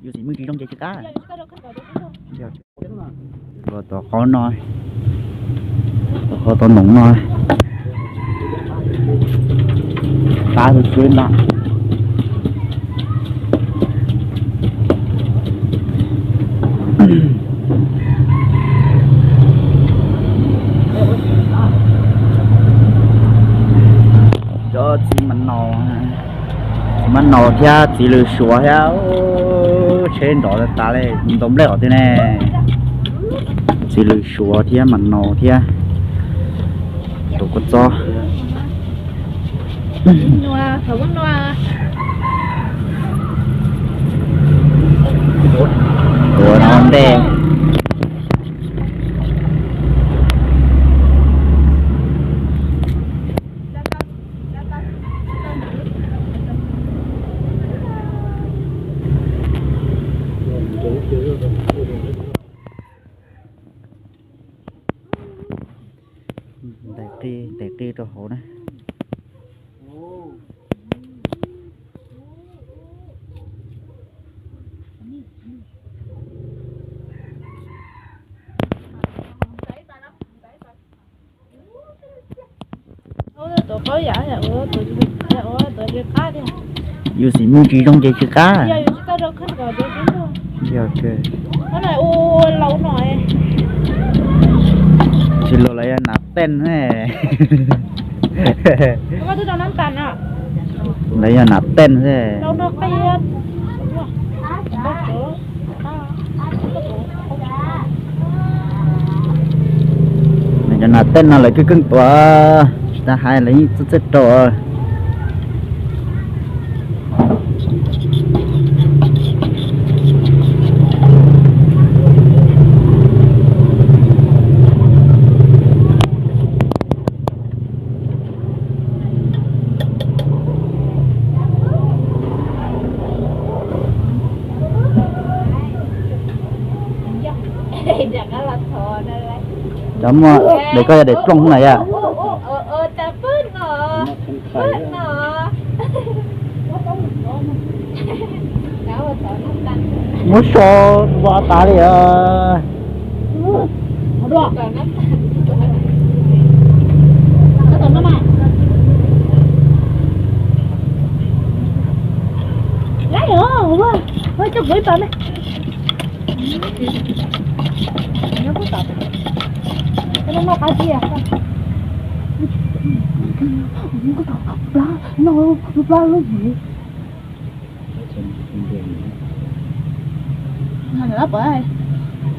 Yus xim mej tsis zoo ces tsis qab. Luag tom qhov no, tom qhov tom noom no, qab tus tsuv ntag. Cov txiv Mab Naus, txiv Mab Naus thiab txiv Lws Suav thiab, tsheb nrov tas li, ntau nplej qhov twg ne. Txiv Lws Suav thiab Mab Naus thiab tus kua txob. Tuav no ntej. Ntais qi, ntais qi rau hauv na. Yus xim mej tsis zoo ces tsis qab. Yog, tsis luag lawv yog nas tej ne. Lawv yog nas tej xwb. Cov nas tej no lawv keej keej tuav, tsis tas hais lawv yeej txawj txawj rau. Cov muaj, daim koj yog daim plooj na yom? Muab so ua tas li os. Laib os, ua coj kuv ib pas me. Noj qab tiag. Noj plab lub yim.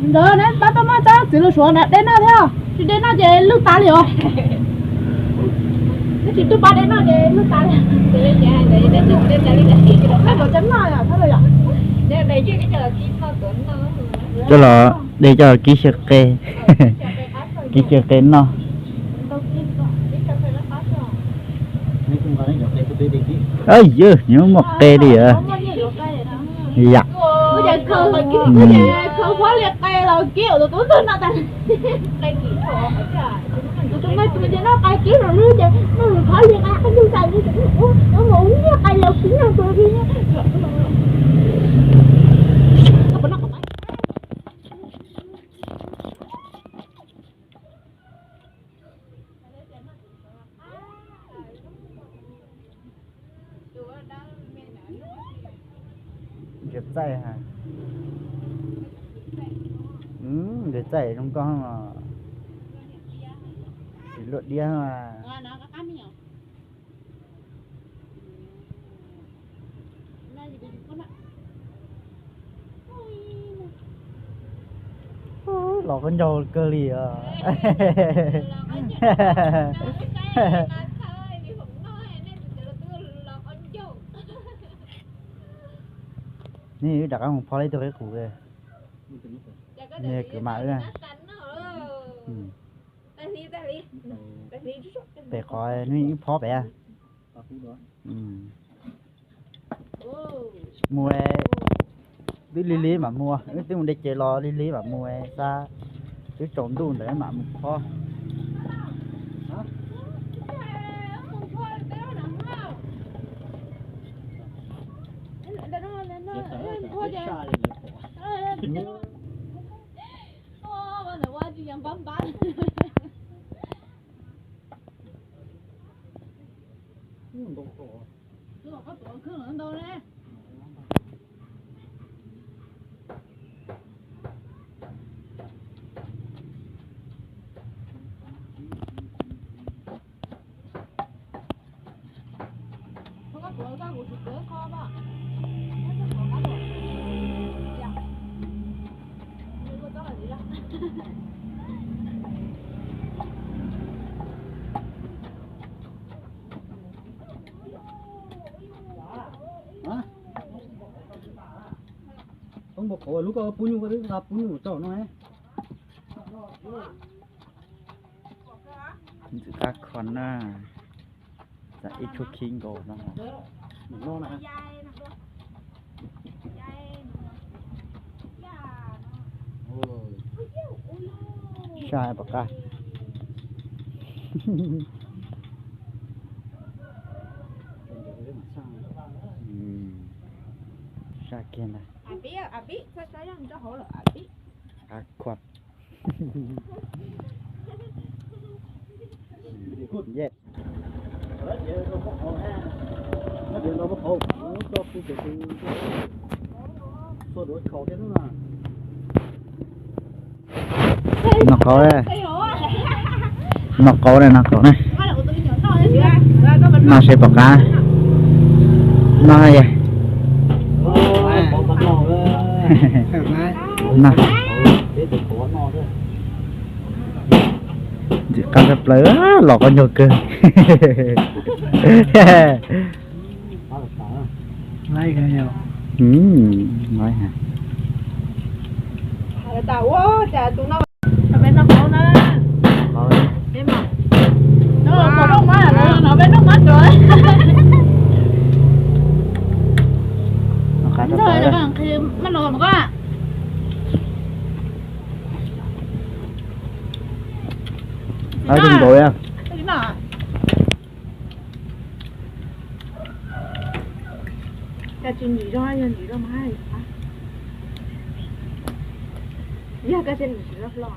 Ntawd pab tau muaj tsob txiv lws suav na, de noj thiab, tsis de noj ces lwj tas li os. Twb tsis twb pab de noj ces lwj tas li. Coj los, coj los de coj los kib xyaw qe, kib xyaw qe noj. Yog, nws muaj qe li. Yam. Ntses txaij ha. Ntses txaij zoo nkauj os. Tsis luaj diab. Los qab ncaug kawg li os. Neb wb rov qab mus phob ib tug qaib qus. Nws kwv mam wb. Pem qhov neb wb phob pem. Mus, Twb lig lig mam mus, wb twb mus de ces los lig lig mam mus xav, twb tsaus ntuj ntawd mam mus phob. Toob npau qhauv lub koj pub nyuj, koj twb nqa pub nyuj tso no. Ntxim qab kho na, txawm ib tshub khib nkaus no. Sai pom qab. Sai kiag ntag. Qab khuam. Noj qauv, noj qauv ne, noj qauv ne. Noj seb pom qab. Noj yog. Ntxim qab tshaj plaws, los koj nyuag kawg. Nqaij zoo nkaus. Koj tsis ntim zoo, yog ntim zoo mas haj yam qab. Yog koj tsis ntim zoo hlo.